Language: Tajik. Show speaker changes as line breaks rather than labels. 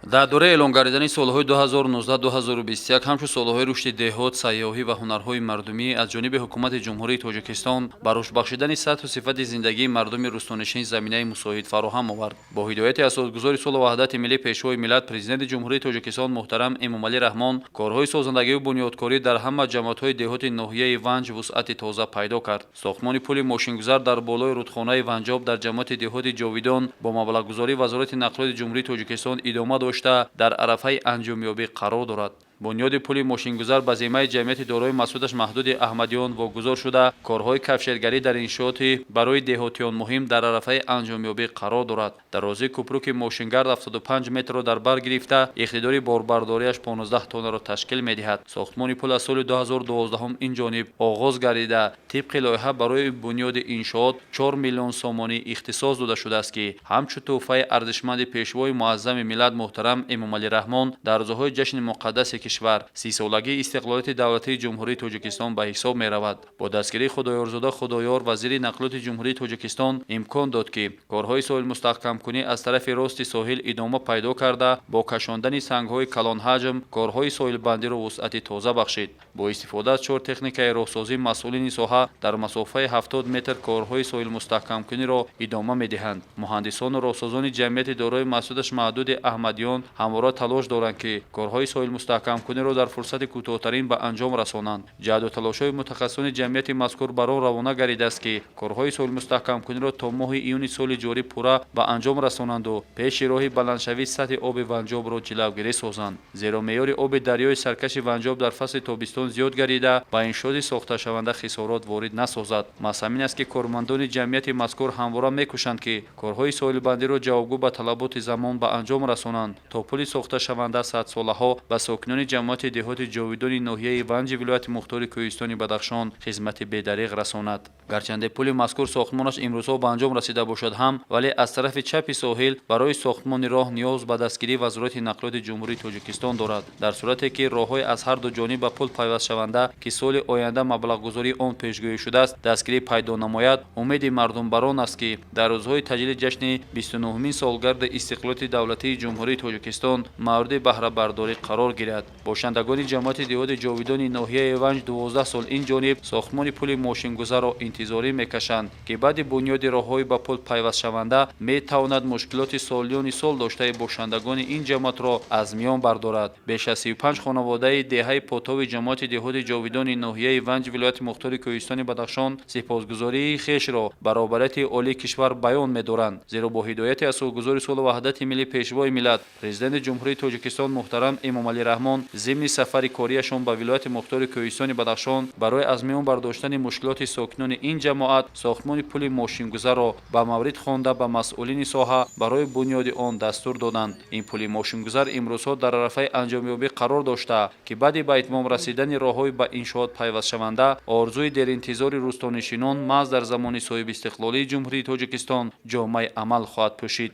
Дар доираи эълон гардидани солҳои 2019-2021 ҳамчун солҳои рушди деҳот, сайёҳӣ ва ҳунарҳои мардумӣ аз ҷониби Ҳукумати Ҷумҳурии Тоҷикистон ба рушд бахшидани сатҳу сифати зиндагии мардуми рӯстонишин заминаи мусоид фароҳам овард. Бо ҳидояти Асосгузори сулҳу ваҳдати миллӣ, Пешвои миллат, Президенти Ҷумҳурии Тоҷикистон муҳтарам Эмомалӣ Раҳмон корҳои созандагию бунёдкорӣ дар ҳама ҷамоатҳои деҳоти ноҳияи Ванҷ вусъати тоза пайдо кард. Сохтмони пули мошингузар дар болои рудхонаи Ванҷоб дар ҷамоати деҳоти Ҷовидон бо маблағгузории Вазорати нақлиёти Ҷумҳурии Тоҷикистон идома дошта, дар арафаи анҷомёбӣ қарор дорад. Бунёди пули мошингузар ба зиммаи ҷамъияти дорои масъулияташ маҳдуди Аҳмадиён вогузор шуда, корҳои кафшергарӣ дар иншооти барои деҳотиён муҳим дар арафаи анҷомёбӣ қарор дорад. Дарозии кӯпруки мошингард 75 метрро дар бар гирифта, иқтидори борбардориаш 15 тоннаро ташкил медиҳад. Сохтмони пул аз соли 2012 ин ҷониб оғоз гардида, тибқи лоиҳа барои бунёди иншоот 4 миллион сомонӣ ихтисос дода шудааст, ки ҳамчун тӯҳфаи арзишманди Пешвои муаззами миллат муҳтарам Эмомалӣ Раҳмон дар рӯзҳои ҷашни муқаддаси кишвар, 30-солагии истиқлолияти давлатии Ҷумҳурии Тоҷикистон ба ҳисоб меравад. Бо дастгирии Худоёрзода Худоёр, вазири нақлиёти Ҷумҳурии Тоҷикистон, имкон дод, ки корҳои соҳилмустаҳкамкунӣ аз тарафи рости соҳил идома пайдо карда, бо кашондани сангҳои калонҳаҷм корҳои соҳилбандиро вусъати тоза бахшид. Бо истифода аз чор техникаи роҳсозӣ масъулини соҳа дар масофаи 70 метр корҳои соҳилмустаҳкамкуниро идома медиҳанд. Муҳандисону роҳсозони ҷамъияти дорои масъулияташ маҳдуди Аҳмадиён ҳамвора талош доранд, ки корҳои соҳилмустаҳкамкуниро дар фурсати кӯтоҳтарин ба анҷом расонанд. Ҷаҳду талошҳои мутахассисони ҷамъияти мазкур бар он равона гардидааст, ки корҳои соҳилмустаҳкамкуниро то моҳи июни соли ҷорӣ пурра ба анҷом расонанду пеши роҳи баландшавии сатҳи оби Ванҷобро ҷилавгирӣ созанд, зеро меъёри оби дарёи саркаши Ванҷоб дар фасли тобистон зиёд гардида, ба иншооти сохташаванда хисорот ворид насозад. Маҳз ҳамин аст, ки кормандони ҷамъияти мазкур ҳамвора мекӯшанд, ки корҳои соҳилбандиро ҷавобгӯ ба талаботи замон ба анҷом расонанд, то пули сохташаванда садсолаҳо ба сокинони ҷамоати деҳоти Ҷовидони ноҳияи Ванҷи вилояти мухтори Кӯҳистони Бадахшон хизмати бедареғ расонад. Гарчанде пули мазкур сохтмонаш имрӯзҳо ба анҷом расида бошад ҳам, вале аз тарафи чапи соҳил барои сохтмони роҳ ниёз ба дастгирии Вазорати нақлиёти Ҷумҳурии Тоҷикистон дорад. Дар сурате ки роҳҳои аз ҳар ду ҷониб ба пул пайвастшаванда, ки соли оянда маблағгузории он пешгӯӣ шудааст, дастгирӣ пайдо намояд, умеди мардум бар он аст, ки дар рӯзҳои таҷлили ҷашни 29-умин солгарди истиқлолияти давлатии Ҷумҳурии Тоҷикистон мавриди баҳрабардорӣ қарор гирад. Бошандагони ҷамоати деҳоти Ҷовидони ноҳияи Ванҷ 12 сол ин ҷониб сохтмони пули мошингузарро интизорӣ мекашанд, ки баъди бунёди роҳҳои ба пул пайвастшаванда метавонад мушкилоти солиёни сол доштаи бошандагони ин ҷамоатро аз миён бардорад. Беш аз 35 хонаводаи деҳаи Потови ҷамоати деҳоти Ҷовидони ноҳияи Ванҷ вилояти мухтори Кӯҳистони Бадахшон сипосгузории хешро ба роҳбарияти олии кишвар баён медоранд, зеро бо ҳидояти Асосгузори сулҳу ваҳдати миллӣ, Пешвои миллат, Президенти Ҷумҳурии Тоҷикистон муҳтарам Эмомалӣ Раҳмон зимни сафари кориашон ба вилояти мухтори Кӯҳистони Бадахшон барои аз миён бардоштани мушкилоти сокинони ин ҷамоат сохтмони пули мошингузарро ба маврид хонда, ба масъулини соҳа барои бунёди он дастур доданд. Ин пули мошингузар имрӯзҳо дар арафаи анҷомёбӣ қарор дошта, ки баъди ба итмом расидани роҳҳои ба иншоот пайвастшаванда орзуи деринтизори рӯстонишинон маҳз дар замони соҳибистиқлолии Ҷумҳурии Тоҷикистон ҷомаи амал хоҳад пӯшид.